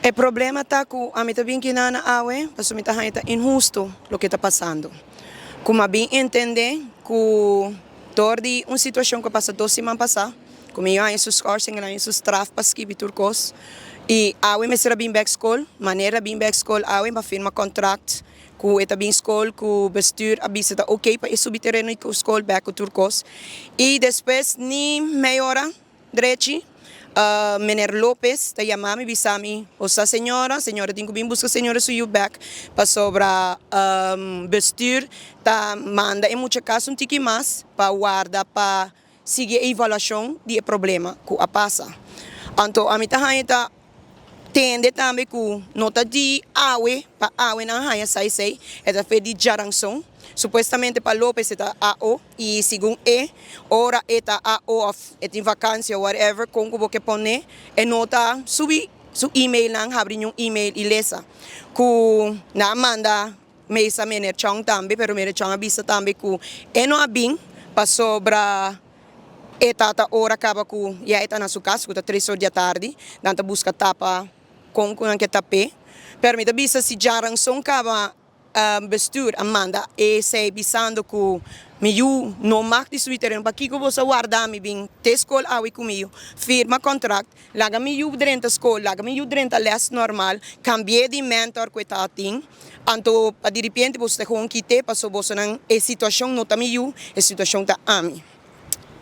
E problema ta ku ami ta bin kinana awe pasobra mi ta haña ta inhusto loke ta pasando. Ku mi a bin entende ku dor di un situashon ku a pasa 2 siman pasá, ku mi haña su schorsing, el a haña su straf pa skibi tur kos i awe mester a bin bèk skol, manera a bin bèk skol awe pa firma kontrakt ku e ta bin skol, ku bestuur a bisa ta oké pa e subi tereno i ku skol bèk ku tur kos. I despues ni mei ora drechi, meneer Lopez ta yama mi, bisa mi: "Osa señora, señora tin ku bin buska señora su yu bèk, pasobra bestuur ta manda e mucha kas un tiki mas pa warda pa sigui evaluashon di e problema ku a pasa." Anto ami ta haña ta tende tambe ku no ta di awe pa awe nan haña sai sei, e ta for di djaranson. Supuestamente pa Lopez e ta AO i segun e, ora e ta AO òf e tin vakansia, whatever, kon ku bo ke pone, e no ta subi su email nan, habri un email i lesa. Ku nan manda mesa meneer Chong tambe, pero meneer Chong a bisa tambe ku e no a bin pasobra e tata ora kaba ku ya e ta na su kas, ku ta 3 or di atardi, nan ta buska tapa kon ku nan ke tap'é. Pero mi ta bisa, si djaranson kaba bestuur a manda e sei bisando ku mi yu no mag di subi tereno, pakiko boso a warda mi bin te skol awe ku mi yu firma kontrakt, laga mi yu drenta skol, laga mi yu drenta les normal, kambi'é di mentor ku e ta tin, anto pa di repente boso ta gewoon kit'é paso boso nan e situashon no ta mi yu, e situashon ta ami?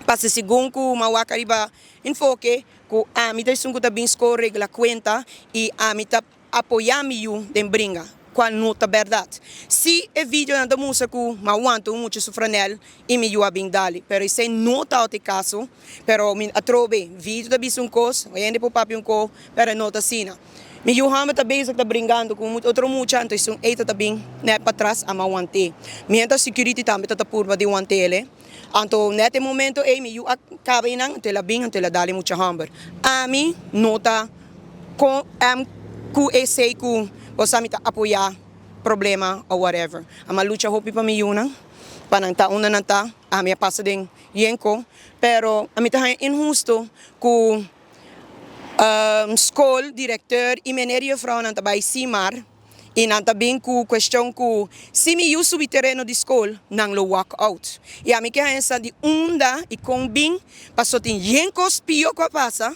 Pasa segun ku m'a wak riba Enfoke ku ami ta esun ku ta bin skol regla kuenta i ami ta apoyá mi yu den bringa, kual no ta bèrdat. Si e video nan ta mustra ku m'a wanta un mucha su franel i mi yu a bin dal e, pero esei no ta e kaso, pero mi atrobe video ta bisa un kos, hende por papia un kos, pero no ta asina. Mi yu hòmber ta bezig ta bringando ku otro mucha, anto esun ei ta bin nèt patras, ami a want'é. Mientras security tambe ta purba di want'é. Anto net e momento ei mi yu a kaba einan, anto el a bin, anto el a dal e mucha hòmber. Ami no ta ku esei ku boso mi ta apoyá problema or whatever. Ami a lucha hopi pa mi yunan, pa nan ta unda nan ta, ami a pasa den yen ko, pero ami ta haña inhusto ku skol, direkteur i meneer i juffrounan ta bai Simar i nan ta bin ku kuestion ku si mi yu subi tereno di skol, nan lo walk out. I ami ke haña sa di unda i kon bin, paso tin yen kos pió ku a pasa,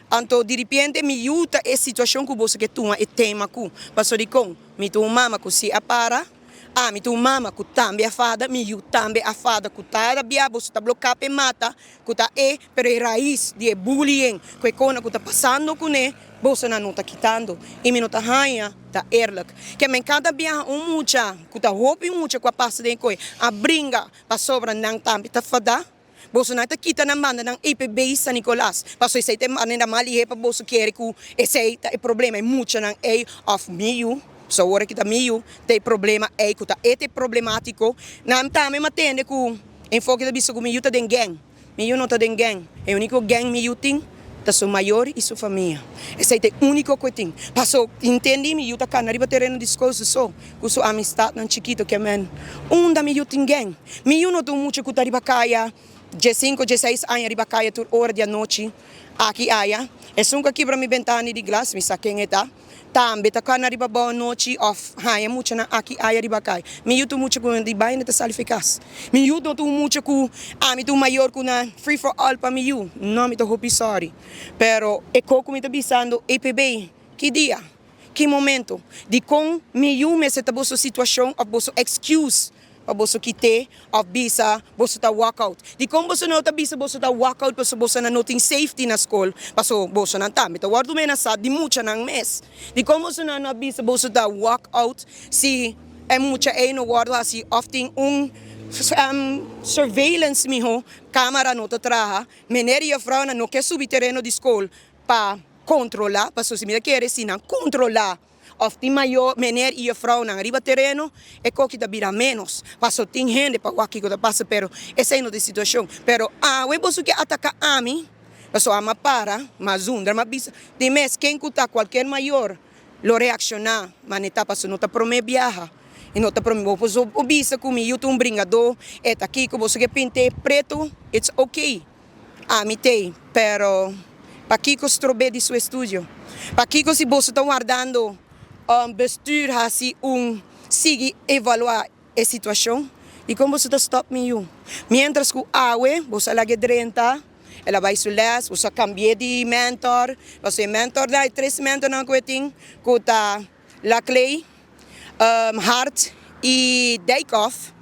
anto di repente mi yu ta e situashon ku boso ke tuma e tema ku. Paso di kon, mi ta un mama ku si a para, ami ta un mama ku tambe a fada, mi yu tambe a fada, ku ta bia boso ta bloká p'e mata, ku ta e, pero e rais di e bullying ku e kona ku ta pasando kuné, boso nan no ta kitando. I mi no ta haña ta eerlijk. Ke men kada biaha un mucha, ku ta hopi mucha ku a pasa den koi, a bringa pasobra nan tambe ta fada, boso nan ta kita nan manda nan EPB San Nicolas. Paso esei ta e manera mas lihé pa boso kere ku esei ta e problema, e muchanan ei òf mi yu, so awor aki ta mi yu, ta e problema ei ku ta e ta e problemátiko. Nan tambe m'a tende ku Enfoke ta bisa ku mi yu ta den gang. Mi yu no ta den gang. E úniko gang mi yu tin ta su mayor i su famia. Esei ta e úniko ku e tin. Paso intendi mi yu ta kana riba tereno di skol su so ku su amistatnan chikitu ke men. Unda mi yu tin gang? Mi yu no ta un mucha ku ta riba kaya 15, 16 aña riba kaya tur ora di anochi aki aya. Esun ku a kibra mi bentana di glas, mi sa ken e ta. Tambe ta kana riba bou anochi òf haña muchanan aki aya riba kaya. Mi yu ta un mucha ku di baina ta sali for kas. Mi yu no ta un mucha ku ami ta un mayor ku na free for all pa mi yu. No, mi ta hopi sorry. Pero e kos ku mi ta bisando EPB, ki dia, ki momento, dikon mi yu mester ta boso situashon òf boso excuse pa boso kit'é òf bisa boso ta walk out? Dikon boso no ta bisa boso ta walk out paso boso nan no tin safety na skol, paso boso nan tambe ta wòrdu menasá di muchanan mes? Dikon boso nan no a bisa boso ta walk out si e mucha ei no wòrdu hasi òf tin un surveillance mihó, kamera no ta traha, meneer i juffrounan no ke subi tereno di skol pa kontrolá, paso si mi ta kere si nan kontrolá òf tin mayor, meneer i juffrounan riba tereno, e koki ta bira ménos, paso tin hende pa wak kiko ta pasa, pero esei no ta e situashon. Pero awe boso ke ataká ami, paso ami a para, m'a zundra, m'a bisa di mes ken ku ta kualkier mayor lo reakshoná manera paso no ta promé biaha i no ta promé bo por bisa ku mi yu ta un bringadó, e ta kiko boso ke pint'é pretu, it's okay. Ami t'ei, pero Pakiko strob'é di su estudio? Pakiko si boso ta wardando bestuur hasi un sigui evaluá e situashon? Dikon boso ta stòp mi yu? Miéntras ku awe boso a lag'é drenta, el a bai su lès, boso a kambi'é di mentor, pasobra e mentornan, e tres mentornan ku e tin, ku ta Laclay, Hart i Dijkhoff.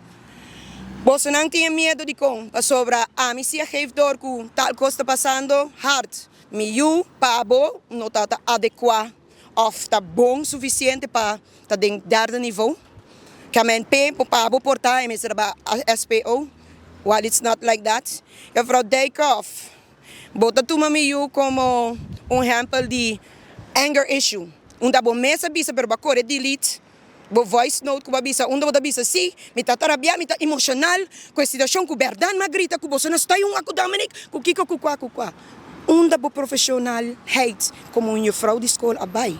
Bosonan tin e miedu dikon? Pasobra ami si a geef door ku tal kos ta pasando, Hart, mi yu pa bo no ta ta adekuá òf ta bon sufisiente pa ta den derde nivo. Kamen p'e pa bo por ta e mester a ba SPO, while it's not like that. Juffrouw Dijkhoff, bo ta tuma mi yu komo un ehèmpel di anger issue. Unda bo mes a bisa pero bo a kore delete bo voice note ku bo a bisa unda bo ta bisa si mi ta ta rabia, mi ta emoshonal ku e situashon ku bèrdat mi a grita ku boso no sta yunga ku Dominic ku kiko ku kua ku kua. Unda bo profeshonalheid komo un jufrou di skol a bai?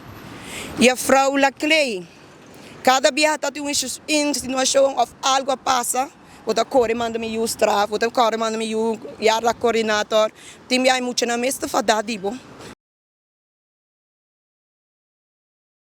Jufrou Laclay, kada biaha ta tin un insinuashon òf algu a pasa. Bo ta kore manda mi yu straf, bo ta kore manda mi yu yarda coordinator. Tin biaha e muchanan mes ta fada di bo.